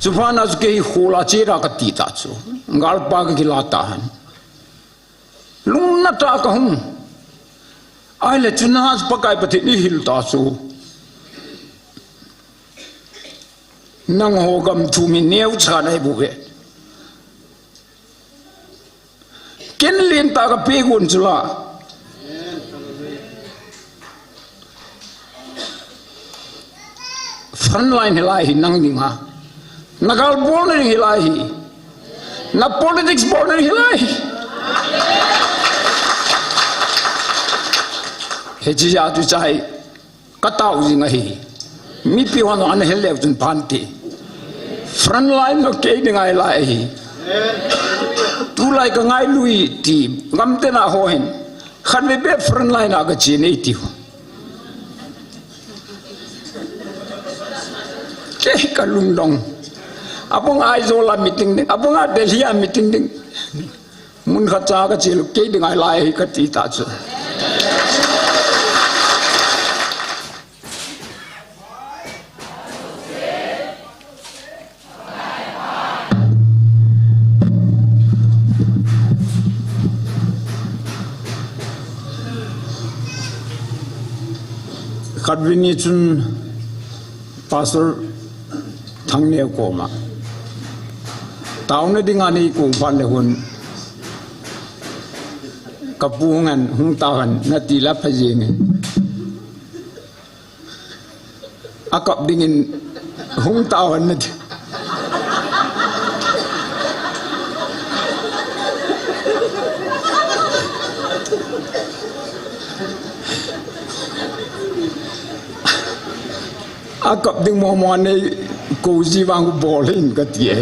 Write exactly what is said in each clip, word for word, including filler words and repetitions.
Chuphat na chu kei hi khol a che ra kati ta chu. Galpa kakila ta hen. Lungna tah a kahung. Ahile chu na chu Pakai Pathen in eihil ta chu. Nangho gam thu mi neo cha nai bu ve. Ken lentah kape gon chu la. Front line hilai hi nang dinga. Na gal bolna ding hilai hi. Na politics bolna ding hilai hi. Hiche jeh a chu chai. Katao jing ahi. Mipi hon ana hil leu chun phan ti. Front line lo kei ding ahi lai ahi. Tulai ka ngailu ti gamtina ho hin. Khatvei bep front line a kache nei tiu. Kei kalungdong. Abang Aizawl a meeting ding. Abang a Delhi a meeting ding. Mun khat cha kache lou kei ding ahi lai hi kati ta chu. Khatvei ni chun Pastor Thangneo koma taona dinga nei kou phat le hun kapu ngan hung tao hen nati la pha jeng in. Akap dingin hung tao hen nati. Akap ding momo nei kou ji vang bol in kati e.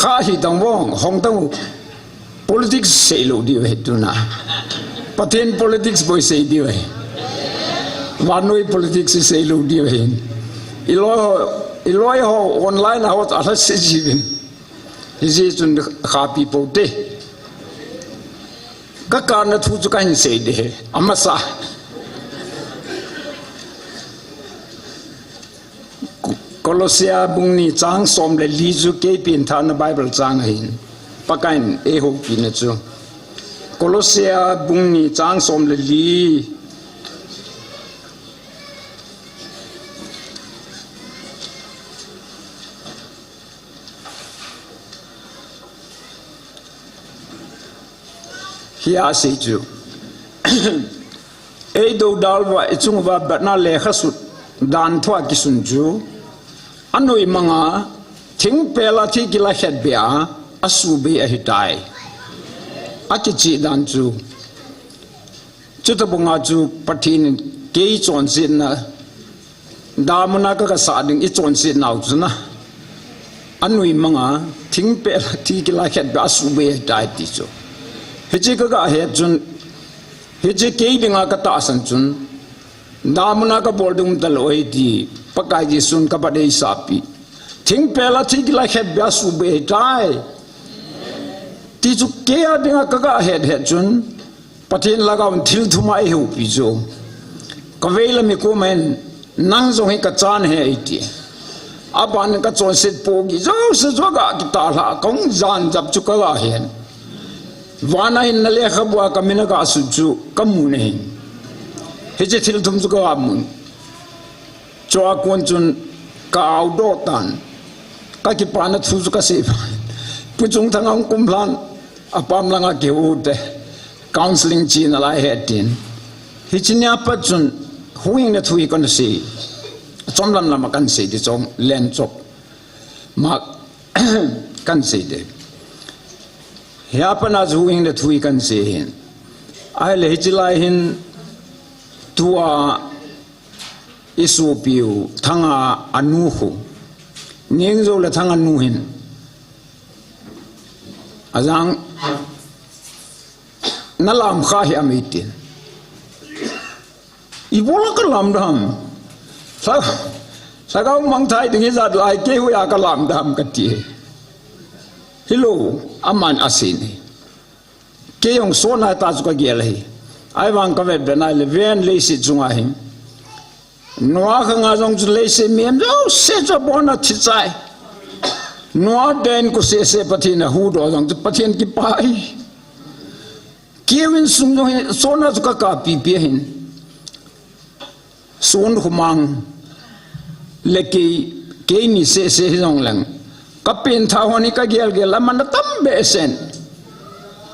Kha hi dang vong hong dang politics sei lou diu ahi tuna. Pathen politics bou sei diu ahi. Vannoi politics sei lou diu ahi. Iloi ho, iloi ho online a ho ala sei ji vin. Hijeh chun khapi pou te. Ka kana thu chu kahin sei de. Amasa. Ko-, Kolosea bung ni chang som le li chu kei pengthahna Bible chang ahin. Pakaiyin eihoupi na chu. Kolosea bung ni chang som le li. Hia asei chu. Eidoudal uva, ichung uva, batna lekha sut dan thua kisun chu. Anoi manga, thingpel a thi kila khetbeh a, asubei ahitai. Akichih dan chu. Chuti banga chu Pathen in kei chonsetna, damuna ka kasah ding i chonsetnau chuna. Anoi manga, thingpel a thi kila khetbeh a asubei ahitai ti chu. Hiche kaga het chun, hiche kei dinga katahsan chun, damuna kabol ding umtalou ahi ti, Pakai Jesun kapat eisahpi. Thingpel a thi kila khetbeh a asubei ahitai. Ti chu kei a dinga kaga het het chun, Pathen lhagao in thil thum a eihoupi chu. Kavei lam hi komin, nang jong hi kachan ahi eiti. Aban kachonset pohgih jouse chu aga kitah lhah, kahung jan jap chu kaga hen. Vana hin nalekhabu a kamin aga sut chu kamu nahin. Hiche thil thum chu kaga mun. Chua kon chun ka aodoh tan. Kakipana thu chu kasei pha. Pu Chungthang a hung kumlhan. Apam langa kihou te. Counseling china lai ahi tin. Hiche nia pat chun huhhingna thu hi kana sei. Chomlam lama kana sei ti chom len chop. Ma kana sei te. Hia pat na chu huhhingna thu hi kana sei hin. Ahile hiche lai hin tua isopiu Thanga anu khu. Ningjo le Thanga nu hin. Ajang nalam kha hi am eitin. Ibola kalam dem. Sa, lhagao mangthai ding ijat lai kei hoiya kalam dem kati. Hilou, aman asei ni. Kei jong sona ta chu kagel ahi. Ahivang ka vet vet nai le ven leiset chunga hin. Noah khanga jong chu leiset mi em jouse chu abon a thi chai. Noah ten ko sese Pathen a huhdoh jong chu Pathen kipah e. Keiuvin sung jong hi sona chu ka kap pipi ahin. Sun khumang le kei, keini sese hijong leng. Ka pengthah hon hi ka gel gel a man atam behseh in.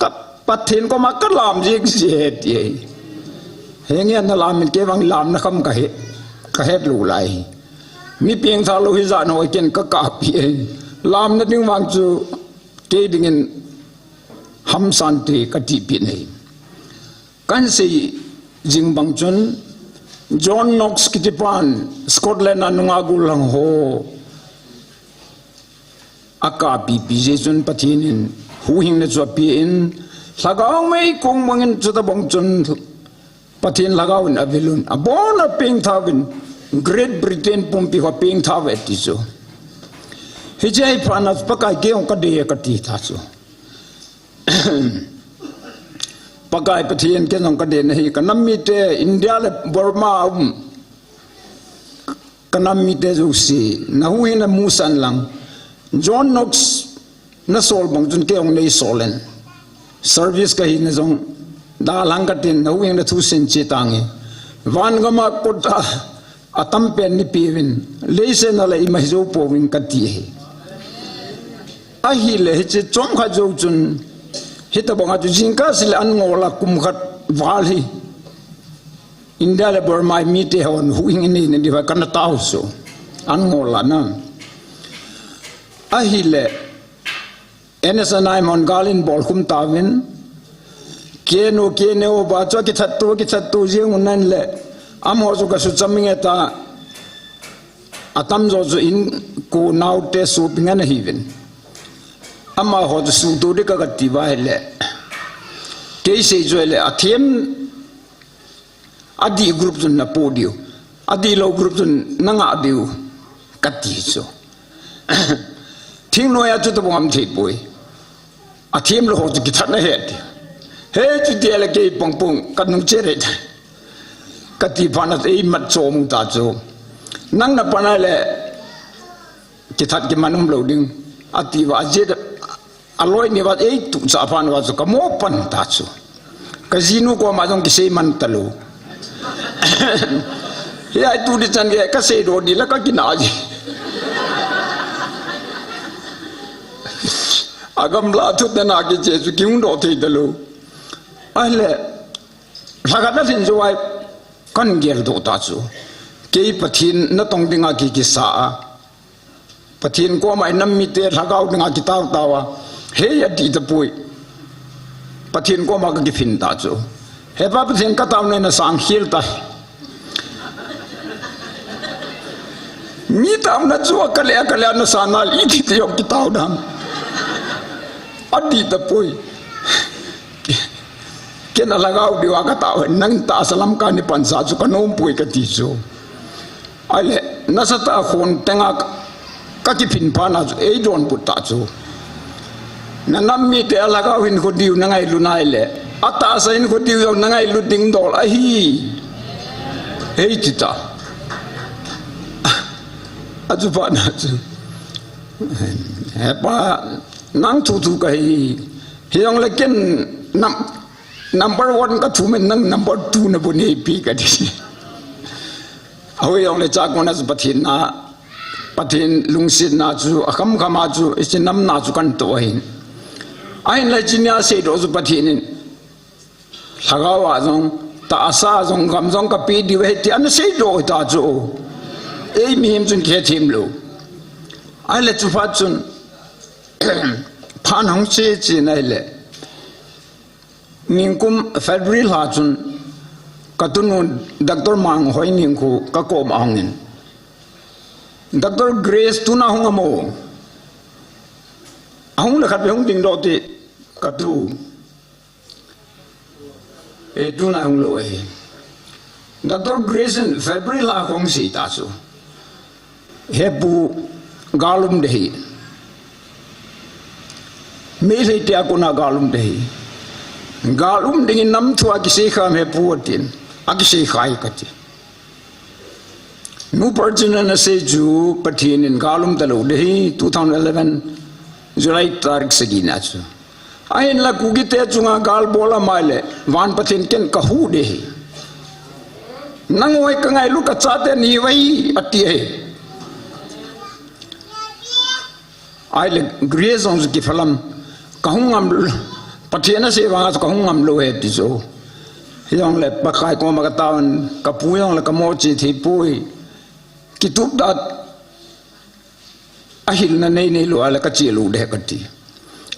Ka Pathen koma ka lam jik jik e. Henge na lam in kei vang lamna kham ka he, ka het lou lai. Mi pengthah lou hijat ho ken ka kap pi e. Lamna ding vang chu kei dingin hamsan te ka ti pi nei. Kan sei jing bang chun John Knox kiti pan Scotland a nungah gollhang ho a kap pipi jeh chun Pathen in huhhingna chu apen, lhagao meikong bangin chuti bang chun Pathen lhagao in avelun, abon a pengthah uvin, Great Britain pumpi ho pengthah uve ti chu. Hiche hi phat na Pakai kei jong ka dei e ka ti ta chu. Pakai Pathen kei jong ka dei nahi, ka nam mite India le Burma um. Ka nam mite jouse, na huhhingna mu san lang. John Knox na sol bang chun kei jong nei sol in. Service ka hina jong dalhang ka tin, na huhhingna thu sin che tange. Van gam a kot a atam pen nei peuvin. Leiset a le ima hi jou pouvin ka ti e. Ahile hiche chomkhat jou chun, hitabang a chu jingkah seh le an ngol a kum khat val hi. India le Burma mite hon huhhing nei nei diu va kana tao chu. An ngol a na. Ahile, N S N I M hon gal in bol khum tauvin. K N O, K N O ba chu kithat to, kithat to jing un nan le. Amaho chu ka sucham nge ta. Atam jo chu inko naote soping ana hiuvin. Amaho chu suto ding ka kati uva ahile. Kei sei chu ahile athem adih group chun na po diu. Adih lou group chun na ngah diu. Kati chu. Thingnoi a chuti bang um thei poi. Athem lou ho chu kithat na he ti. He chuti ahile kei pang pang ka nung che re ta. Kati phat na ei mat chom ta chu. Nang na pan ahile kithat kiman um lou ding. Ati uva ajeh aloi ni uva ei tuh cha phat uva chu ka mo pan ta chu. Ka jinu koma jong kisei man ta lou. Hiche tu ding chan gei ka seidoh ding la ka kinah ji. Agamla thutna na kiche chu kihung doh thei ta lou. Ahile, lhagao na lhin jou a, kan geldoh ta chu. Kei Pathen natong dinga ki kisa a. Pathen koma i nam mite lhagao dinga kitao tao a. Hei ati tapoi. Pathen koma ka kiphin ta chu. He Pa Pathen ka taona hi na sang khel ta. Mi taona chu a ka le, a ka le na sa nal iti ti jong kitao dan. Ati tapoi. Kei na lhagao diu a ka tao, nang tahsa lam ka ni pansa chu ka nom poi ka ti chu. Ahile, nasatah a khon tenga ka, ka kiphin phat na chu, ei donbut ta chu. Na nam mite a lhagao hinkho diu na ngailu nai le. Atahsa hinkho diu jong na ngailu ding dol ahi. Hei ti ta. Achu phat na chu. He Pa, nang thu thu ka hi. Hijongle ken nam, number one ka thum in nang number two na bu nei pi ka ti. Ahui jongle chakona chu Pathen na, Pathen lungsetna chu, akham kham a chu, hiche nam na chu kan toh ahin. Ahinla hiche nia seidoh chu Pathen in. Lhagao a jong, tahsa jong, gam jong ka pe diu ahi ti ana seidoh ta chu. Ei mihem chun kihe them lou. Ahile chu phat chun, phat hung che che na ahile. Ningkum February lha chun ka tunu Doctor Manghoi Ningkhu ka koma ahung in. Doctor Grace tuna hung am o. Ahung le khat ve hung ding doh te ka tu. E tuna hung lou e. Doctor Grace in February lha khong sei ta chu. He pu, gal um de hi. Meitei te a kona gal um de hi. Gal um dingin nam thu a kisei kham he pu atin. A kisei khai kati. Nu Parchin in asei chu Pathen in gal um talou ding ahi two thousand eleven July tarik sagi na chu. Ahinla Kuki te chunga gal bol a mai le, van Pathen ken kahu ding ahi. Nangoi kangailu kachate ni vai ati ahi. Ahile, Grace jong chu kiphalam, kahung ngam, Pathen asei vanga chu kahung ngam lou ahi ti chu. Hijongle, Pakai koma kataovin, kapu jongle kamo che thei poi. Kitup ta, ahilna nei neilou a le kache lou ding ahi kati.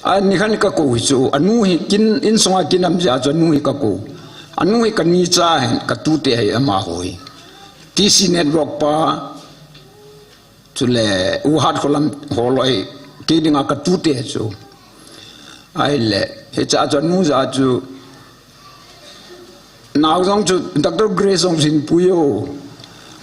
A nikhat kakou hi chu, anu hi kin, insunga kin um jeh a chu anu hi kakou. Anu hi kani cha ahin, katute ahi amaho hi. T C Network pa, Chule, U Hat Kholam holoi, kei dinga katute chu. Ahile, hiche a chu anu ja chu, nao jong chu, Doctor Grace jong hin puiyo.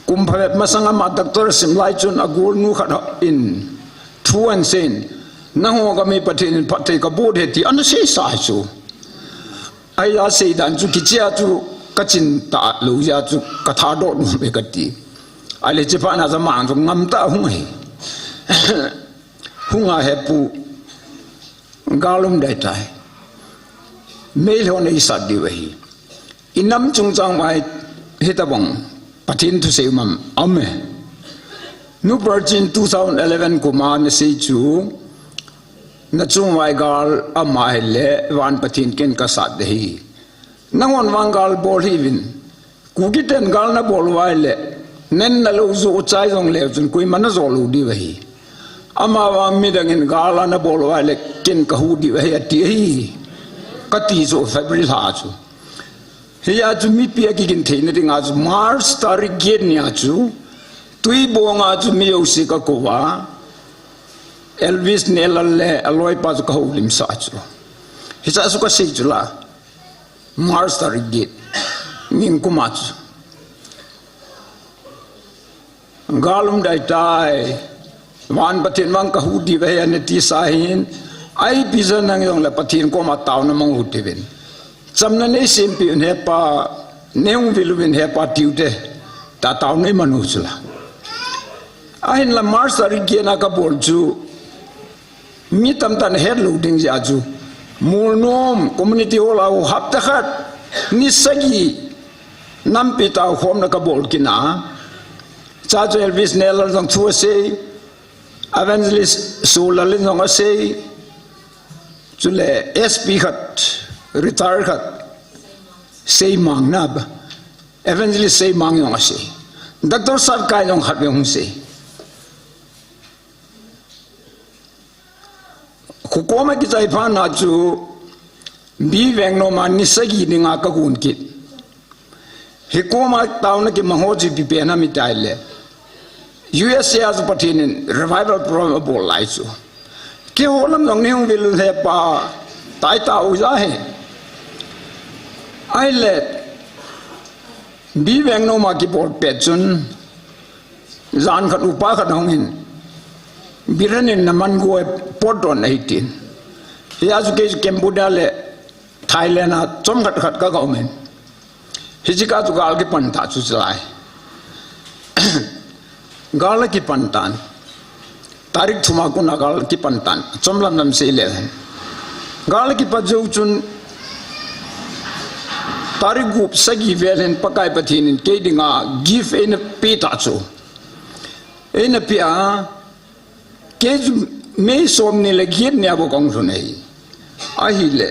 Kum phabep masang ama Doctor asim lai chun agol nu khat in, thu ahin seiyin, nangho kami Pathen in phatthei kaboh ding ahi ti, ana seisa chu. Ahi asei dan chu kichea chu kachin talou jeh a chu kathadoh nom e kati. Ahile chephat na chu amang chu ngamtah a hung ahi. Hung a he pu gal um dai tai. Meilhei hon eisat diu ahi. Inam chungchang uva hitobang Pathen thusei um am? Amen. Nu Parchin two thousand eleven kum a nasei chu Nachung uva gal ama ahile, van Pathen ken kasat ding ahi. Nanghon vang gal bol hih uvin. Kuki ten gal nabol uva ahile, nen nalou jo chai jongleu chun koima najo lou diu ahi. Ama vang midang in gal anabol uva ahile, ken kahu diu ahi ati ahi. Kati jo February lha chu. Hia chu mipi akigin theina dinga chu March tarik get nia chu, Tuibong a chu mi jouse kakou a, Elvis Neilal le aloipa chu kahoulimsah chu. Hiche chu kasei chu la, March tarik get, nikum a chu. Gal um dai tai. Van Pathen vang kahu diu ahi anati sa hin. Ipi jeh a nang jongle Pathen koma taona mang u hite uvin. Chamna neisempeh un hepa, neihung vil uvin hepa tiu te. Tia taona iman u chu la. Ahinla March tarik get na kabol chu. Mi tamtah in ahet lou ding jeh a chu. Molnom community hall a hapta khat, ni sagi, nampi taokhomna kabol kit na. Cha chu Elvis Neilal jong thu asei, Evangelist Sulal in jong asei, chule S P khat, retire khat, Seimang na ba. Evangelist Seimang jong asei. Doctor Satkai jong khat vei hung sei. Khokoma kichai phat na chu, B. Vengnom a ni sagi dinga kagon kit. Hikoma taona kimang ho chu ipi pen ham itile, U S A a chu Pathen in revival program abol lai chu. Keiho lam jong neihung vil un hepa, tai tau ja hi. Ahile, B. Vengnom a kibol pet chun, jan khat upa khat ahung in, Biren in naman go e, potdoh in ahi tin. Hia chu kei chu Cambodia le Thailand a chomkhat khat kaga um in. Hiche kah chu gal kipan ta chu chulai. Gal akipan tan. Tarik thum a kona gal kipan tan. Chomlam lam sei le hen. Gal akipat jou chun tarik gup sagi vel hin Pakai Pathen in kei dinga gift eina pe ta chu. Eina pe a, kei chu May somni le get nia bou kahung lhun ahi. Ahile,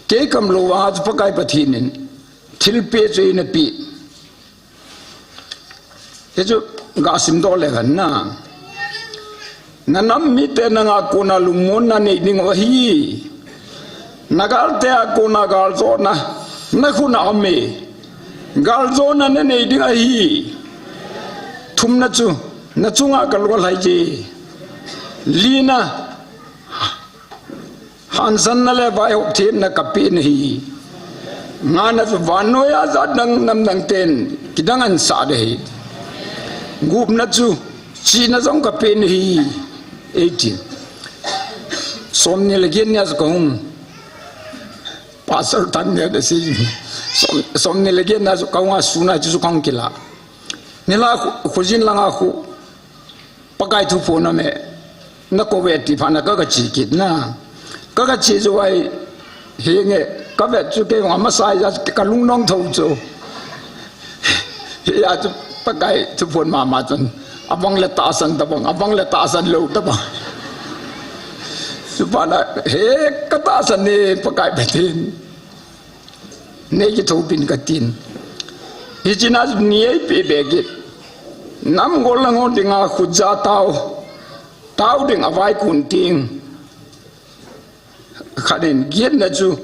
kei kamlou a chu Pakai Pathen in thilpeh chu eina pe. Hichu gasim doh le hen na. Nanam mite nanga kona lungmonna nei ding u ahi. Nagalte a kona galjona nakhut a um e. Galjona nanei ding ahi. Thumna chu, nachunga kalolhai je. Lina, hansanna le vaihop themna kapeh nahi. Ngana chu vannoiya jat dang namdang ten kidang ansah ding ahi. Gupna chu, chihna jong kapeh nahi. Eighteen. Somni le get nia chu kahung. Pastor tan ne da si. Som, som ni le get na su kaunga suna chu su kang kila. Ni la khu, khujin langa khu. Pakai thu phone me. Na ko ve ti pha na ka ka chi kit na. Ka ka chi chu ai. Hi nge, ka vet chu kei ma masai ja ka lung nong tho chu. Hi a chu Pakai thu phone mama chun. Abang le tahsan tabang, abang le tahsan lou tabang. Chu pa na, he ka tahsan ni Pakai Pathen. Nei kithopin ka tin. Hichina ni ei pe be kit. Nam gol lang ho dinga khut ja tao. Tao ding a vai kun ting. Khat in get na chu.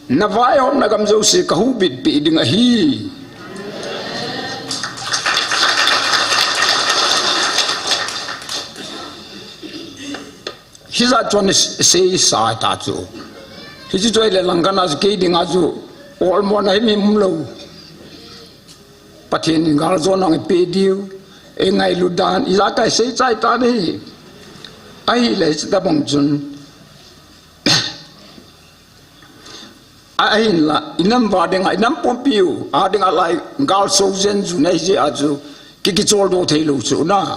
Na vai hom na gam jouse ka hu bit pi ding ahi. Hijat chun sei sa ta chu. Hichu chu le lang kana chu kei dinga chu. Ol mo na hi mi mum lo. Pathen in gal zon ang pe diu. E ngailu dan. Ijakai sei chai ta ni. Ahile hichu tabang chun. A, ahinla, inam va dinga, inam pumpiu, a dinga lai, gal so jen ju nei je a chu, ki kichol do thei lou chu na.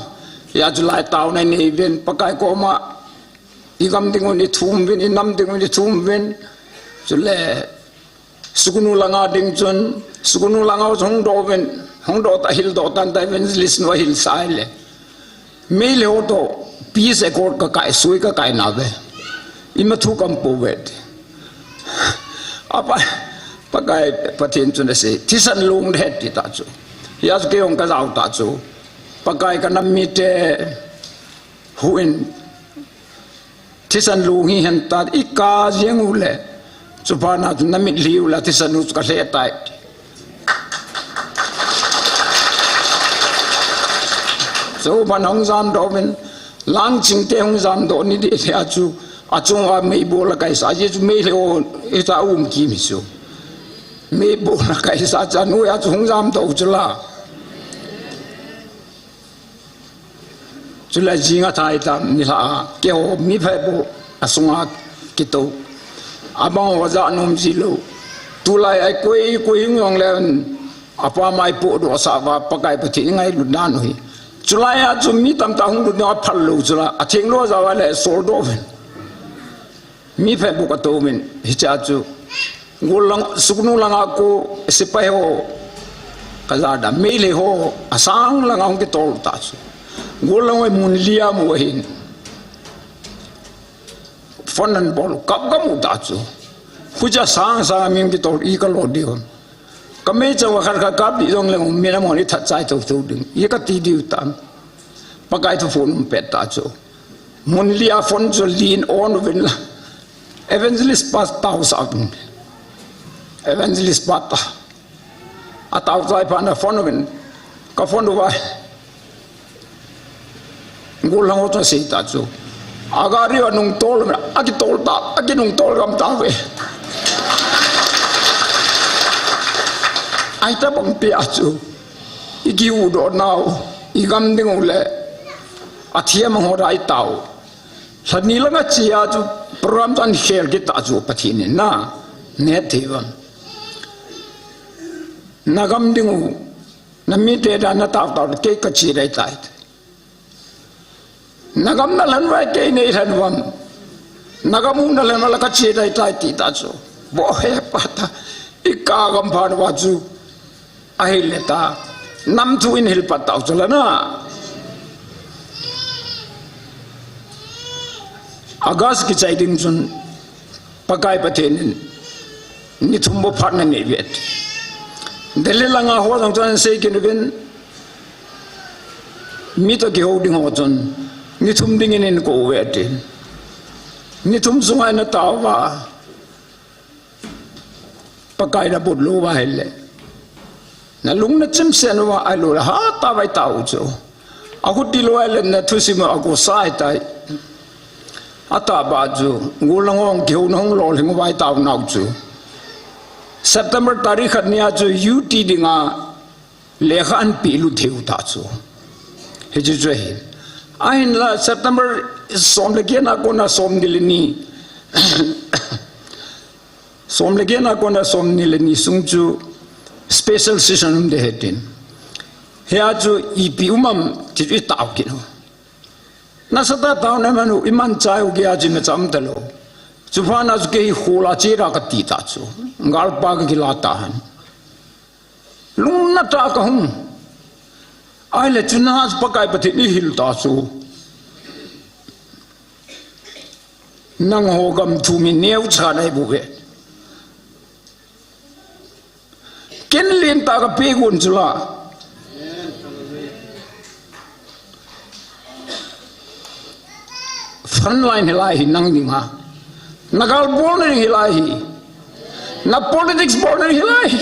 Ya chu lai tao nei nei ven, Pakai koma, i gam dingun i thum ven, i nam dingun i thum ven. Chule, sukunu langa ding chun, sukunu langa hung do ven, hung do ta hil do tan ta evangelist nu hil sai le. Meilhei ho to, peace accord ka kai, sui ka kai na ve. Ima thu kam po ve. Apa, Pakai, Pathen chun asei, thisan lung de ti ta chu. Hia chu kei ong ka jao ta chu. Pakai ka nam mite, huin, thisan lung hi hen ta, i ka jeng u le. Chu pa na chu na mit liu la thisan u chu ka hle tai. Chu pa na hung jam do ven, lang ching te hung jam do ni de a chu, a chung a mei bo la kai sa, je chu mei le o, e ta um ki mi chu. Mei bo la kai sa cha nu ya chu hung jam do chu la. Chule jinga thai ta ni la, ke ho mi phai bo, a sunga kito. Abang ho ja nom ji lo. Tulai ai koi, koi hing yong le, apa mai po do sa va Pakai Pathen ngailu dan hi. Chulai a chu mi tam ta hung lut na phal lo chula, a theng lo ja va le sol do ven. Mi phai bu ka to min, hicha chu. Gol lang, suknu langa ko, sipai ho, ka ja da, meilhei ho, a sang langa hung kitol ta chu. Gol lang hoi mun lia mu hin. Phone an bol, kap ka mu ta chu. Khucha sang sang mi kitol, i ka lo di hon. Ka mei chang wa khat khat kap di jong le, mi na mo ni that chai to to ding. I ka ti di u tan. Pakai thu phone um pet ta chu. Mun lia phone chu lin on uvin la. Evangelist pa tao sa uvin. Evangelist pa ta. A tao sa pa na phone uvin. Ka phone uva. Gol lang ho chu sei ta chu. A gari a nung tol uvin. A ki tol ta. A ki nung tol gam ta ve. Ai ta bang pe a chu. I ki u do nau. I gam ding u le. A thiam ho rai tao. Lhani langa chia chu program chu an khel kit ta chu Pathen in na. Ne thei vang. Na gam ding u, na mite da na tao tao, kei ka chi dai tai. Na gam na lhan vai kei nei lhan vam. Na gam u na lhan vai la ka chi dai tai ti ta chu. Bo he pa ta. I ka gam phan va chu. Ahile ta, nam thu in hil pat tau chu la na. August kichai ding chun, Pakai Pathen in, ni thum bou phat na nei vet. Delhi langa ho jong chun sei kin uvin, mi to kihou ding ho chun, ni thum ding in in ko vet in. Ni thum sunga na tao va. Pakai na but lou va hile. Na lung na chim sen va ai lou la ha ta vai tau chu. A hut di lou ai le na thusim a ko sai tai. A ta ba chu. Gol lang ong kihou na hung lol hing vai tau nau chu. September tarik khat nia chu U T dinga. Lekha an pi lut thei u ta chu. Hichu chu ahi. Ahinla September som le get na kona som ni le ni. Som le get a kona som ni le ni sung chu special session um ding ahi tin. Hia chu ipi um am ti chu i tao kit u. Nasatah a taona i man u, i man chai u, kei a chu imacha um talou. Chuphat na chu kei hi khol a che ding ka ti ta chu. Galpa ka kila ta hen. Lungna tah a ka hung. Ahile chu na chu Pakai Pathen in eihil ta chu. Nangho gam thu mi neocha nahi bouve. Ken lentah a ka pe gon chu la. Front line hilai hi nang ding a. Na gal bolna ding hilai hi. Na politics bolna ding hilai hi.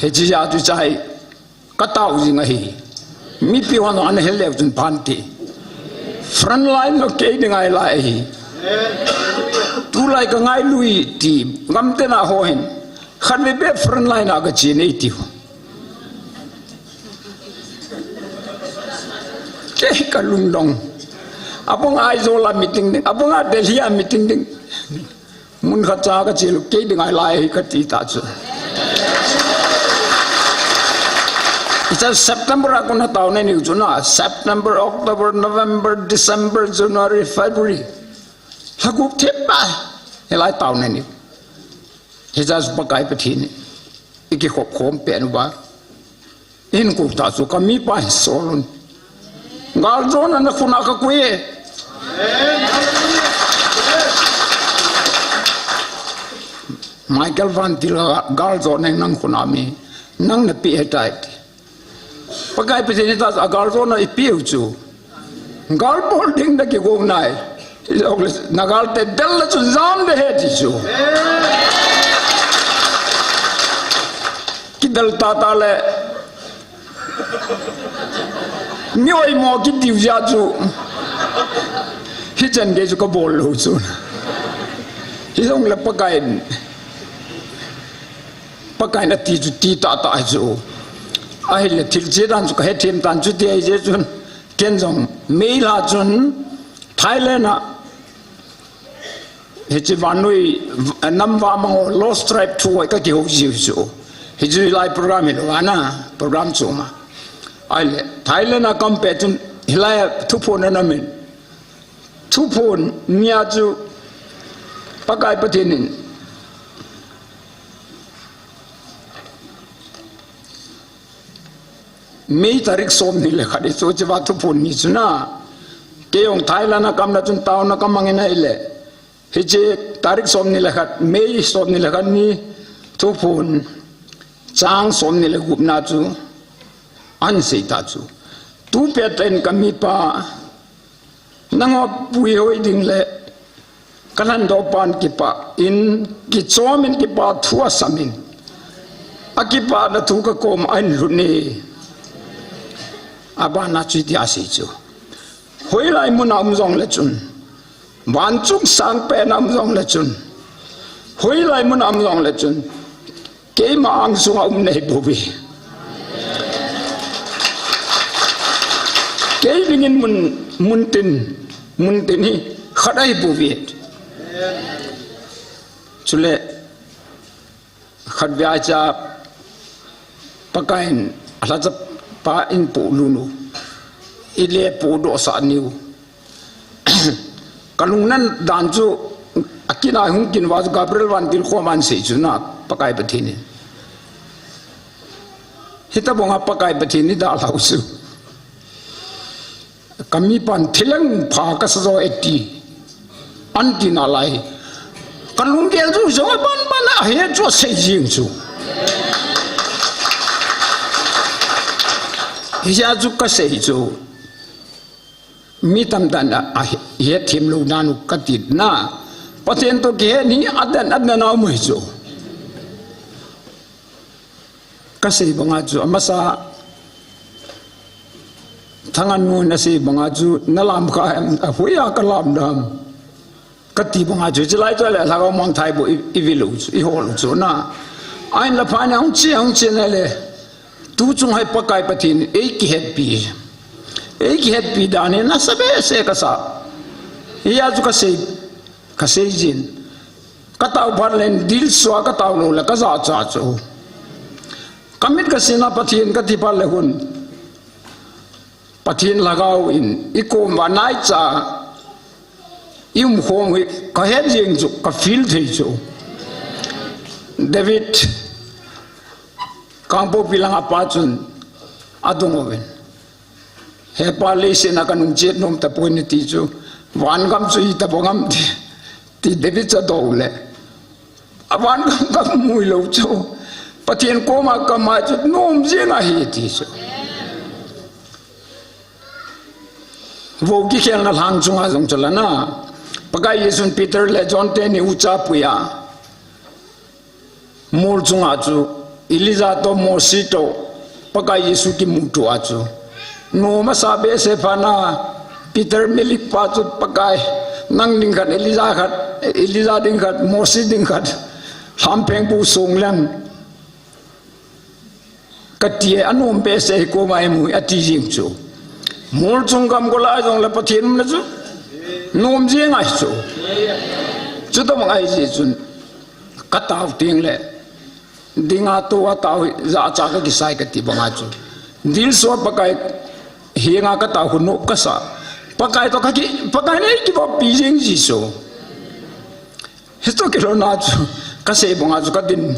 Hiche a chu chai. Ka tao jing ahi. Mipi hon ana hil leu chun pha inte. Front line lo kei ding ahilai ahi. Tulai ka ngailui ti. Gamtina ho hin. Khatvei bep front line a ka che nei tiu. Kei ka lungdong. Abang Aizawl a meeting ding. Abang a Delhi a meeting ding. Mun khat cha ka che lou, kei ding ahilai hi ka ti ta chu. Hiche September a kona taona nei u chu na, September, October, November, December, January, February. Lha gup thep pa. Hilai taona nei u. Hiche chu Pakai Pathen in i kikhop khom peh uva. Hin kou ta chu ka mipa hin sol un. Galjona na khut a ka koi e. Michael Van Til, galjona nang khut a mi. Nang na pe ahitai. Pakai Pathen in ta a galjona i pe u chu. Gal bol ding na kigo nai. Ijong le, na gal te del le chu jam de he ti chu. Kidel tata le. Mi oimo kiti u jeh chu. Hichan gei chu ka bol lou chu. Ijong le Pakai in. Pakai in ati chu ti tata chu. Ahile thil che dan chu ka hethem tan chu ti ahi jeh chun. Ken jong May lha chun Thailand a hiche vannoi nam vamang ho Lost Tribe thu hoi ka kihou jiu chu. Hichu hilai program hilou ana program chu ma. Ahile Thailand a kam pe chun hilai thuphon ana min. Thuphon nia chu Pakai Pathen in May tarik som ni le khat i chu chiva thuphon ni chu na. Kei jong Thailand a kam na chun taona ka mang in ahile. Hiche tarik som ni le khat, May som ni le khat ni thuphon chang som ni le gup na chu. An sei ta chu. Tu pet in ka mipa Nangho puihoi ding le, ka lhandoh pan kipah in, kichom in kipa thu asam in. Akipana thu ka kom a ahin lhut e. Abana chu hiti asei chu. Hoilai mun a um jong le chun. Vanchung sangpen a um jong le chun. Hoilai mun a um jong le chun. Keima angsunga um nahi bouve. Kei dingin mun, mun tin, mun tin hi khat ahi bouve. Chule, khatvei cha Pakaiyin alhacha pa in polut u. Ile podoh sah niu. Ka lungna dan chu, akinai hung kin uva chu Gabriel Vantil khoma ahin sei chu na, Pakai Pathen in. Hitabanga Pakai Pathen in dalhau chu. Ka mipan thileng pha kasa jo e ti. Ahin ti nalai. Ka lunggel chu jong aban ban a ahet chu asei jing chu. Hijeh a chu kasei chu. Mi tamtah in a, ahe, hethem lou dan u kati na. Pathen toh kihet hi aden, aden a um ahi chu. Kasei banga chu, amasa Thangan nu in asei banga chu, na lam kha em, ahoi a ka lam dam. Kati banga chu, chulai chule, Lhagao Mangthai bou i, i vil u chu, i hol u chu na. Ahin la pha ni hung chi, hung chi na le. Tu chung hi Pakai Pathen in ei kihetpi. Ei kihetpi dan hi nasa behseh kasa. Hia chu kasei, kasei jin. Katao phat len dilsua katao lou le kajacha chu. Kamit kasina Pathen kati phat le hun. Pathen lhagao in ikom uva naicha ium khom hi kahet jeng chu, kafeel thei chu. David Kangpokpi langa pa chun adong uvin. He pa, leiset a kanung chet nom tapoi nati chu. Vangam chu hitobang ham ti, ti David chu adoh le. Avangam kamu lou chu. Pathen koma kamai chu nom jeng ahi ti chu. Vo kikhelna lhang chunga jong chu lana. Pakai Jesun Peter le John teni ucha puiya. Mol chunga chu, Elijah toh, Mose toh, Pakai Jesu kimuto a chu. Nom asa behseh phat na, Peter milik pa chu Pakai, nang ding khat, Elijah khat, Elijah ding khat, Mose ding khat, lhampeng bu song leng. Kati e, anom behseh hi koma imu hi ati jeng chu. Mol chung gamkol a jong le Pathen umna chu. Nom jeng ahi chu. Chutobang ahi jeh chun. Katao teng le, dinga tou a tao hi, jacha kakisai kati banga chu. Dilsua Pakai henga katao khu nop kasa. Pakai toh kaki, Pakai nei kivoppi jeng ji chu. Hitoh kilhonna chu, kasei banga chu kadin.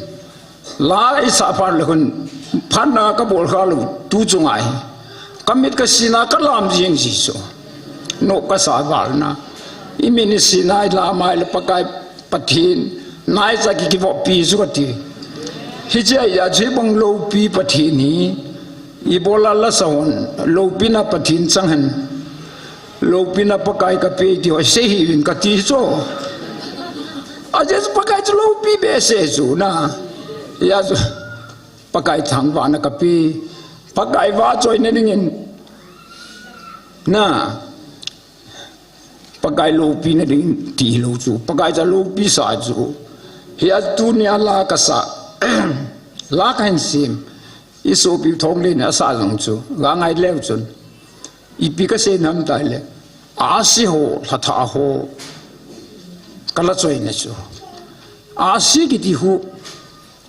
La isah phat le khun, phatna kabol kha lou, tu chunga hi. Kamit kasina kalam jeng ji chu. Nop kasa valna. Imin isina ilam a le Pakai Pathen, naicha ki kivoppi chu kati. Hiche a chu hibang loupi Pathen hi, ibola lasa hon, loupina Pathen chang hen. Loupina Pakai kape ti ho, sei hih uvin kati chu. Ajeh chu Pakai chu loupi behseh chu na. Hia chu Pakai thangvahna kape. Pakai vahchoina dingin. Na. Pakai loupina ding ti lou chu. Pakai chu loupi sa chu. Hia tunia la kasa. La kahin sem. Isopi Thonglen in asa jong chu. Ga ngai leu chun. Ipi kasei nam tile. Ahsi ho, lhatha ho. Kala choina chu. Ahsi kiti khu.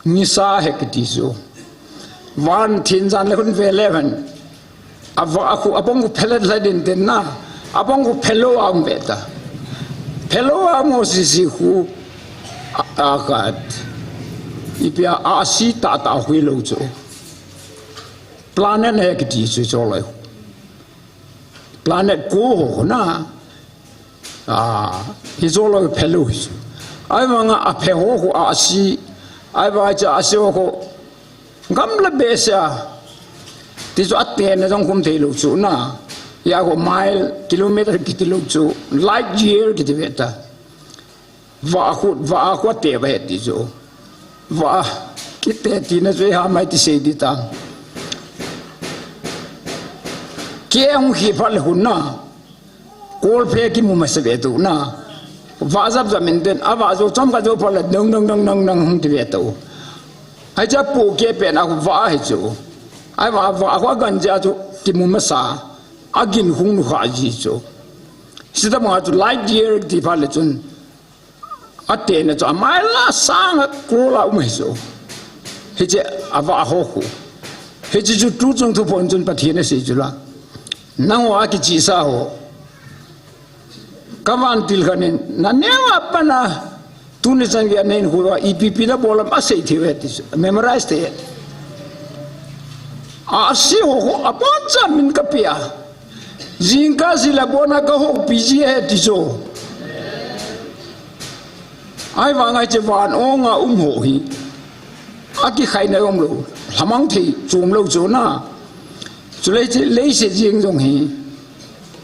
Nisa he kiti chu. Van thin jan le khun ve le van. Ava khu, abang khu phelet la din tin na. Abang khu phelo ang ve ta. Phelo ang mo si si khu. A, a khat. Ipi a, ahsi tata hui lou chu. Planet he kiti chu chu loi. Planet ko ho na. A, hijo loi phelo hi chu. Ahivanga aphe ho khu ahsi. Ahivanga chu ahsi ho khu. Gamla behseh a. Ti chu atena jong khum thei lou chu na. Hia khu mile, kilometer kiti lou chu. Light year kiti ve ta. Vah khu, vah khu ate ve ti chu. Vah, kite tina chu iha mai ti sei di ta. Kei hung hi phat le hun na. Kolphe kimu masa ve tu na. Vah jap jap min ten, avah jo chomkhat jo phat le dong dong dong dong dong hung ti ve tu. Hiche a pohkeh pen a khu vah hi chu. Ahivang vah khu aganjia chu kimu masa. Agin hung nu kha ji chu. Sita ma chu light year ti phat le chun. Atena chu a mile la sang a crore la um ahi chu. Hiche avah ho khu. Hiche chu tu chung thu phon chun Pathen asei chu la. Nangho a kichihsa ho. Ka vantil khat in, naneo a pat a, tuni chan gei a nahin khu a, ipi ipi nabol ham asei thei u ahi ti chu. Memorize thei. Ahsi ho khu, abon cha min kape a. Jingkah jil a bon a kahoupi ji ahi ti chu. Ahivang a hiche van ong a um ho hi. Akikhaina jong lou. Lhamang thei chom lou chu na. Chule hiche leiset jeng jong hi.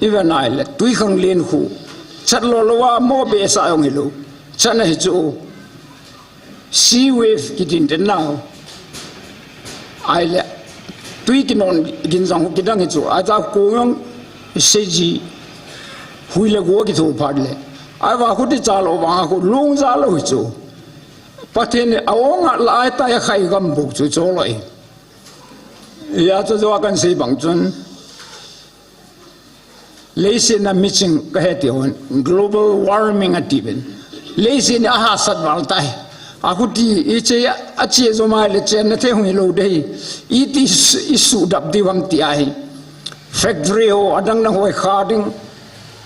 Ive nai le twikhanglen khu. Chat lou lou a mo behseh jong hilou. Chat na hi chu. Sea wave kitin ten nau. Ahile, tui kinon ginjang kidang hi chu. Aja kong jong seiji hui le go kitho phat le. Ahivang khu ti cha lou vang a khu lung ja lou hi chu. Pathen in a ong a la a tai a khai gam bou chu chu loi. Hia chu jo a kan sei bang chun. Leiset a miching kahe ti hon, global warming ati uvin. Leiset in ahahsat val tai. Ahuti, iche, ache jo mai le chenna thei hung hilou ding. Iti is-, isudap diu ham ti ahi. Factory ho, adang dang ho ikha ding.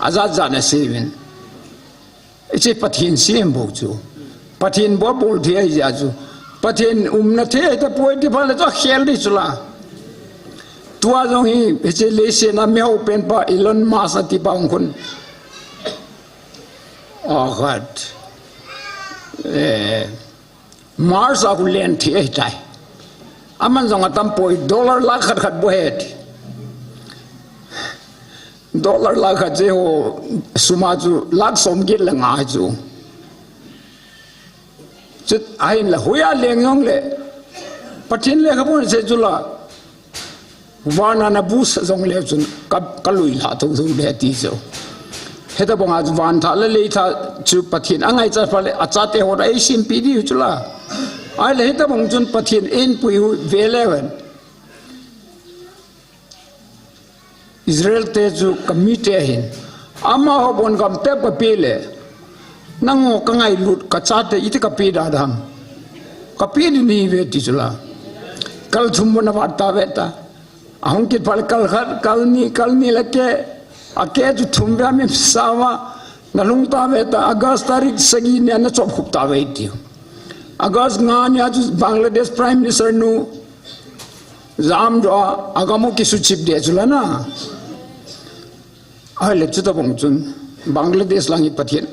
Ajat jat ana sei uvin. Iche Pathen sem bou chu. Pathen bou bol thei ahi jeh chu. Pathen umna thei tapoi ti phat le chu akhel ding chu la. Tua jong hi, hiche leiset a mihao pen pa Elon Musk ati pa hung khun. Oh God. Eh, Mars a khu len thei ahi tai. Aman jong atam poi, dollar lakh khat khat bou ahi ti. Dollar lakh khat che ho sum a chu lakh som get le nga chu. Chut ahin la hoiya leng jong le. Pathen lekhabu sei chu la. Van a na bus jong le chun ka, ka lui lha tho tho le ti chu. Heta bang a chu van tha le lei tha chu Pathen angaichat phat le achate ho ei simpi diu chu la. Ahile heta bang chun Pathen in pui hu ve le ven. Israel te chu ka mite ahin. Amaho bon gam tep ka pe le. Nangho ka ngailut ka chate iti ka pe da dam. Ka pe ding nahi ve ti chu la. Kal thum bon avat ta ve ta. Ahung kit phat le kal khat, kal ni, kal ni le ke. Ake chu thum ve a mi sa uva. Na lhung ta ve ta, August tarik sagi ni a na chop khup ta ve ti. August nga ni a chu Bangladesh Prime Minister nu. Jam jo a, agam u kisuchip de chu la na. Ahile chuta bang chun, Bangladesh lang hi Pathen.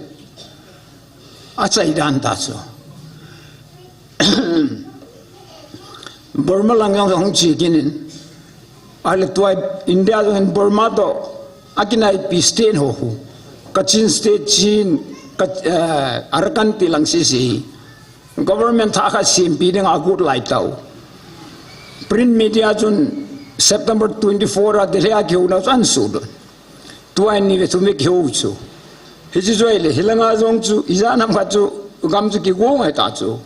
Achai dan ta chu. Burma lang jong hung chi kinin. Ahile tua India jong Burma to akinai pi state ho hu. Kachin state Chin, ka, eh, Arakan ti lang sisi. Government tha kha sempi ding a gut lai tau. Print media chun September twenty-four a Delhi a kihou na chu an su dun. Tua ni ve thum ve kihou chu. Hichi chu ahile, hilanga jong chu, ijat ham khat chu, gam chu kigong ahi ta chu.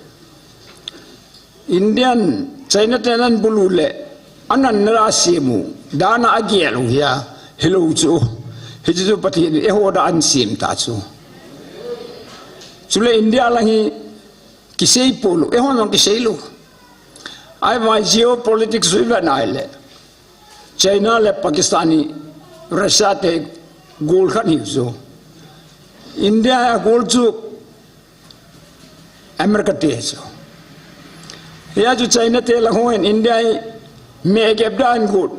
Indian, China ten an bulu le, an an na ra semu, dana a gel u hia, hilou chu. Hichi chu Pathen in eiho da an sem ta chu. Chule India lang hi, kisei polu, eiho jong kisei lou. Ahivang geopolitics u ivet na ahile. China le Pakistan hi Russia te gol khat hiu chu. India a gol chu America te chu. Hia chu China te la hon India hi me gep dan gol.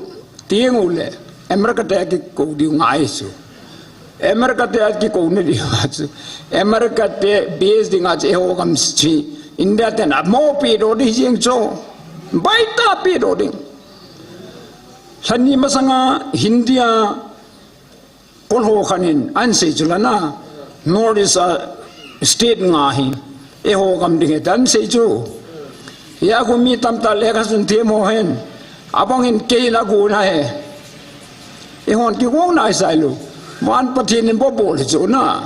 Tieng u le America te kikou diu ngai chu. America te a kikou na diu a chu. America te base ding a chu eiho gam chi. India te na mo pi do di jing chu. Baita pi do ding. Lhani masanga Hindia kol ho khan in an sei chu la na. North East a state nga hi. Eiho gam ding he tan sei chu. Hia khu mi tamtah lekha sun them ho hen. Abang in kei la gu na he. Eihon kigong nai sai lou. Van Pathen in bou bol hi chu na.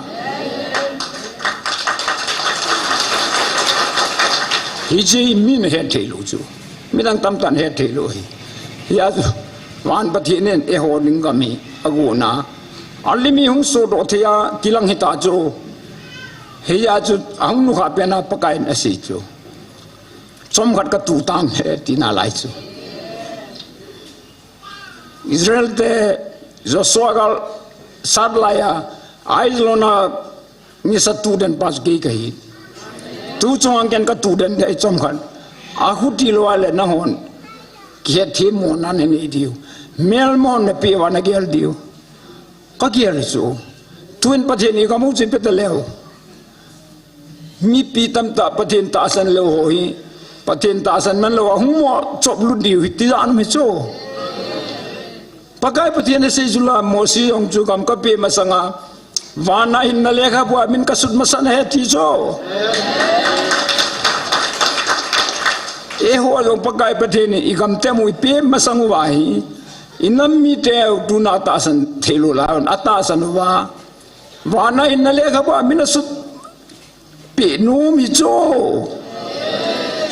Hichi mi na het thei lou chu. Midang tamtah in het thei lou hi. Hia chu Van Pathen in eiho ding gam hi agu na. Alim hi hung sodoh thei a kilang hi ta chu. Hia chu ahung nukha pen a Pakai in asei chu. Chomkhat ka tu tam he tina lai chu. Israel te Joshua gal sat lai a, Aijalon a nisa tu den pa chu kei kahi. Tu chunga ken ka tu den de chomkhat. Ahuti lou a le nahon. Kihet themmo na nei diu. Mel mo na pe uva na gel diu. Ka gel chu. Tuin Pathen in ka mu chin pe ta leu. Mipi tamtah Pathen tahsan lou ho hi, Pathen tahsan man lou a hung mo chop lut diu hi ti dan um hi chu. Pakai Pathen in asei chu la Mosi jong chu gam ka pe masanga, van a hin na lekhabu a min ka sut masat na he ti chu. Eiho jong Pakai Pathen in i gam te mu i pe masang uva hi, i nam mite u tuna tahsan thei lou la, atahsan uva. Van a hin na lekhabu a min a sut pe nom hi chu.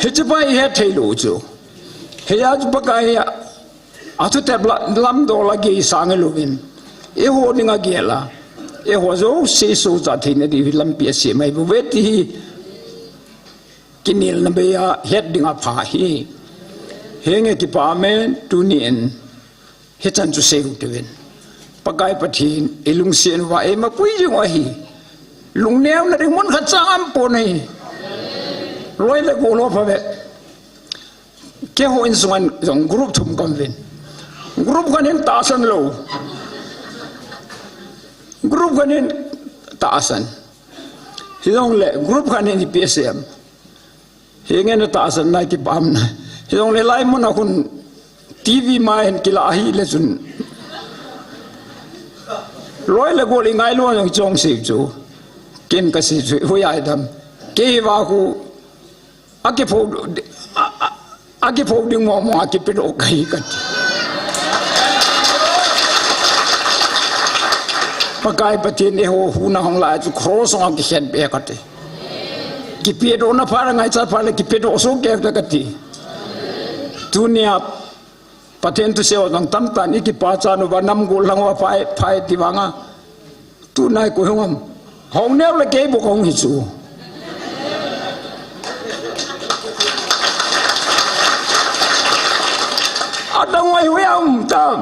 Hichi pa i het thei lou chu. Hia chu Pakai a, a thutep la, lamdol a gei sang louvin. Eiho dinga gel a, eiho jouse sohcha theina diu hi lampi asem ahi bouve ti hi kinelna bei a het dinga pha ahi. Henge, kipah e, tuni in hichan chu seiu tivin. Pakai Pathen ilungset uva eimapui jing u ahi. Lungneona ding mun khat chang aumpon ahi. Loi le gol ho phabep. Keiho insunga jong group thum kaum uvin. Group khat in tahsan lou. Group khat in tahsan. Hijongle group khat in ipi asei em. Henge, natahsan nai, kipah e. Hijongle lai mun a khun T V mai hin kilah ahile chun, loi le gol ingailua jong chong sei chu. Ken kasei chu, hoiya idam. Kei vang khu akipho, a, a, akipho ding mong mong a kipedoh kahi kati. Pakai Pathen in eiho huhhingna hung lai chu cross sunga kikhen be kati. Kipedohna phat a ngaichat phat le kipedoh soh kei ta kati. Tunia Pathen thusei ho jong tamtah in ikipachat uva nam gollhang uva phai, phai ti vanga. Tunai koi hung ham. Hung neo le kei bou kahung hi chu. Adang hoi hoi a um tam.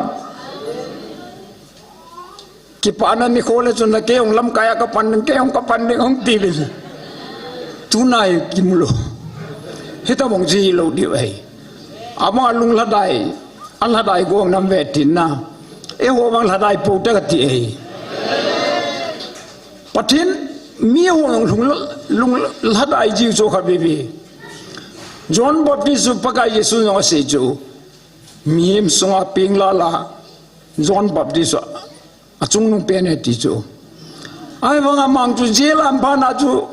Kipana nikho le chun la kei hung lamkai a kapan ding, kei hung kapan ding hung ti le. Tunai kimu lou. Hitabang ji lou diu ahi. Abang a lunglhadai, alhadai gong nam ve tin na. Eiho bang lhadai pou te kati ahi. Pathen mi ho lung, lunglhadai jiu chu kha bebe. John Baptist chu Pakai Jesu jong asei chu. Mihem sunga peng lala John Baptist chu achungnung pen e ti chu. Ahivanga amang chu jail a aum phat na chu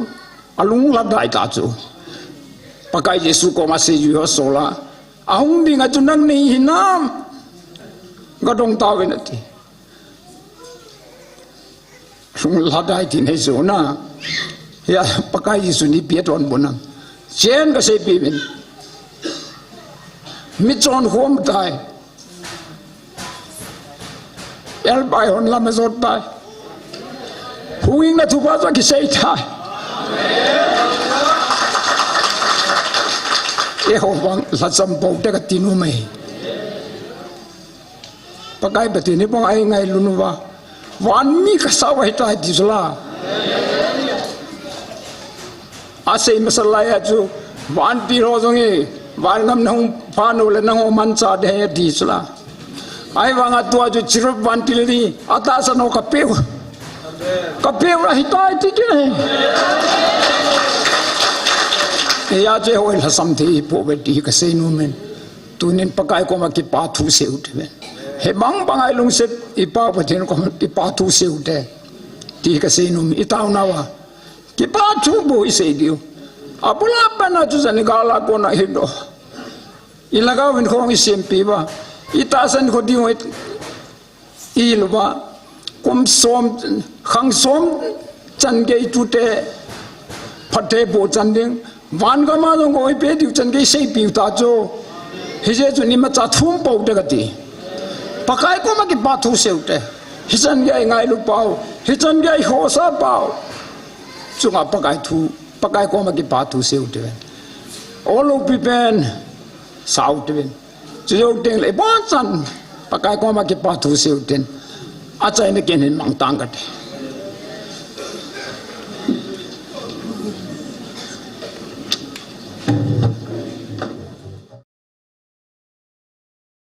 alunglhadai ta chu. Pakai Jesu koma seijui ho asol a, ahung ding a chu nang nei hinam? Kadong tauvin ati. Lunglhadai ti nei chu na. Hiya Pakai Jesu in ipi adonbut nam. Chen kaseipeh uvin. Mitchon khom tai. Elbai hon lam ajot tai. Huhhingna thupha chu akisei tai. Eiho bang lhacham pou te kati nom e. Pakai Pathen in bang a eingailu uva. Van mi kasah u ahitai ti chu la. Asei masa lai a chu, vantil ho jong hi, van gam nahung phat u le nangho manchah ding ahi ti chu la. Ahivanga tua chu cherub vantil ni, atahsan ho kapeh u. Kapeh u ahitai ti kit e. Hiya chu eiho lhasam thei ihi pouve ti hi kasei nom in. Tunin Pakai koma kipa thu seiu te. Hibang bang a ilungset ipa Pathen koma kipa thu seiu te. Ti kasei nom, itaona uva. Kipa thu bou isei diu. Abul a pat na chu chan igal a kona idoh. Ilhagao vin khong isempeh uva. Itahsan kho diu. Ilu uva, kum som, khang som chan gei tute, phatthei boh chan ding, van gam a jong koi pe diu chan gei seipeh u ta chu. Hijeh chun imacha thum pou te kati. Pakai koma kipa thu seiu te. Hichan gei ngailu pau, hichan gei khosa pau. Chunga Pakai thu, Pakai koma kipa thu seiu te. Olo pi pen, sao te ven. Chujou teng le, ibon chan, Pakai koma kipa thu seiu tin. Achaina ken hin mang tang kate.